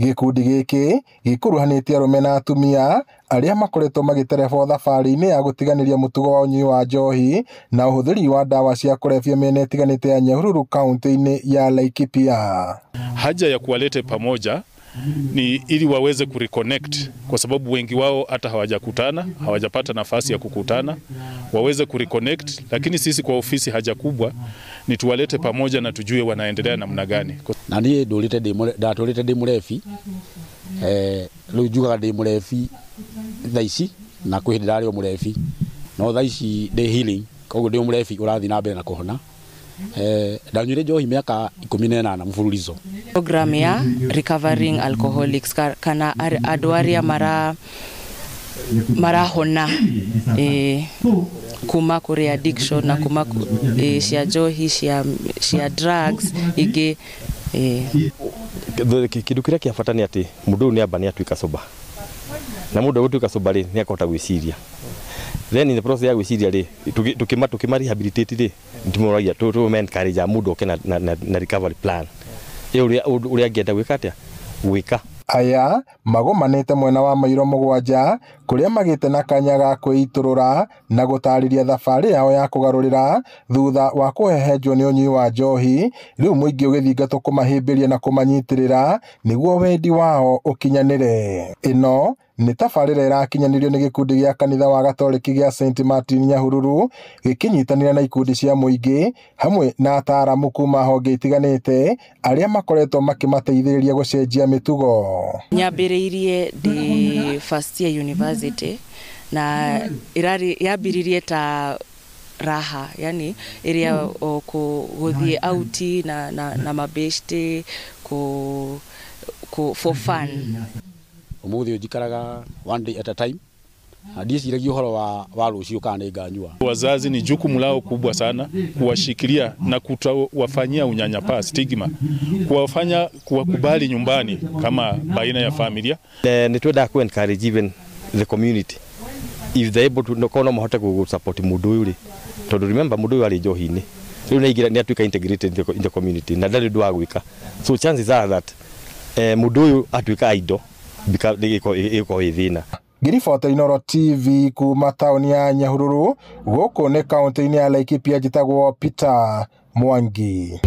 Gĩkundi gĩkĩ gĩkuruhanĩtie arũme na atumia arĩa makoretwo magĩterebwo thabarĩ-inĩ ya gũtiganĩria mũtugo wa ũnyui wa njohi na ũhũthĩri wa ndawa cia kũrebia mĩena ĩtiganĩte ya Nyahururu kaunti-inĩ ya Laikipia. Haja ya kuwalete pamoja ni ili waweze kureconnect, kwa sababu wengi wao hata hawajakutana, hawajapata nafasi ya kukutana, waweze kureconnect. Lakini sisi kwa ofisi haja kubwa ni tuwalete pamoja na tujue wanaendelea namna gani. Na niĩ ndũrĩte ndatũrĩte ndĩ mũrebi, rĩu njugaga ndĩ mũrebi thaa ici na kwĩ hĩndĩ ndarĩ o mũrebi, no thaa ici ndĩ healing, koguo ndĩ mũrebi ũrathiĩ na mbere na kũhona. Ndanyuire njohi mĩaka 18 mfululizo. Program ya recovering alcoholics kana andũ arĩa marahona kuma kũrĩ addiction na kuma cia njohi, cia drugs ingĩ. Kĩndũ kĩrĩa kĩa bata nĩ atĩ mũndũ ũyũ nĩ amba nĩ atuĩka sober, na mũndũ agũtuĩka sober rĩ, nĩ akahota gwĩciria. Then in the process ya gwĩciria rĩ, tukima rehabilitate rĩ, tũmũragia tũ encourage mũndũ oke na recovery plan ĩ ũrĩa angĩenda gwĩka atĩa gwĩka. Aya magomanĩte mwena wa mairo 7 kũrĩa magĩte na kanya ga kwĩitũrũra na gũtarĩria thabarĩ yao ya kũgarũrĩra thutha wa kũhehenjwo nĩ ũnyui wa njohi. Rĩu mũingĩ ũgĩthingatwo kũmahĩmbĩria na kũmanyitĩrĩra nĩguo wendi wao ũkinyanĩre. Ĩno nĩ tabarĩra ĩrakinyanĩrio nĩ gĩkundi gĩa kanitha wa Gatoreki gĩa St Martin Nyahururu gĩkĩnyitanĩra na ikundi cia mũingĩ hamwe na ataaramu kuma honge itiganĩte arĩa makoretwo makĩmateithĩrĩria gũcenjia mĩtugo. Nyambĩrĩirie ndĩ first year university na ĩrarĩ yambĩrĩirie ta raha, yani ĩrĩa gũthiĩ auti na mabeshte ku for fun. Umuthi njikaraga one day at a time, na ndiciragia ũhoro wa rũciũ kana nĩ nganyua. Wazazi ni jukumu lao kubwa sana kuwashikilia na kutowafanyia unyanyapaa, stigma, kuwafanya kuwakubali nyumbani kama baina ya familia. Nĩ twendaga ku encourage even the community if they able to no kono mahote ku support mũndũ ũyũ rĩ, tondũ remember mũndũ ũyũ arĩ njohi-inĩ rĩu nĩ aingĩra, nĩ atuĩka integrated in the community na ndarĩ ũndũ wa gwĩka, so chances are that mũndũ ũyũ atuĩka idle ĩgĩkorwo ĩ thĩna. Ngĩribota Inooro TV kuma taũni ya Nyahururu gũkũ nĩ kaunti-inĩ ya Laikipia, njĩtagwo Peter Mwangi.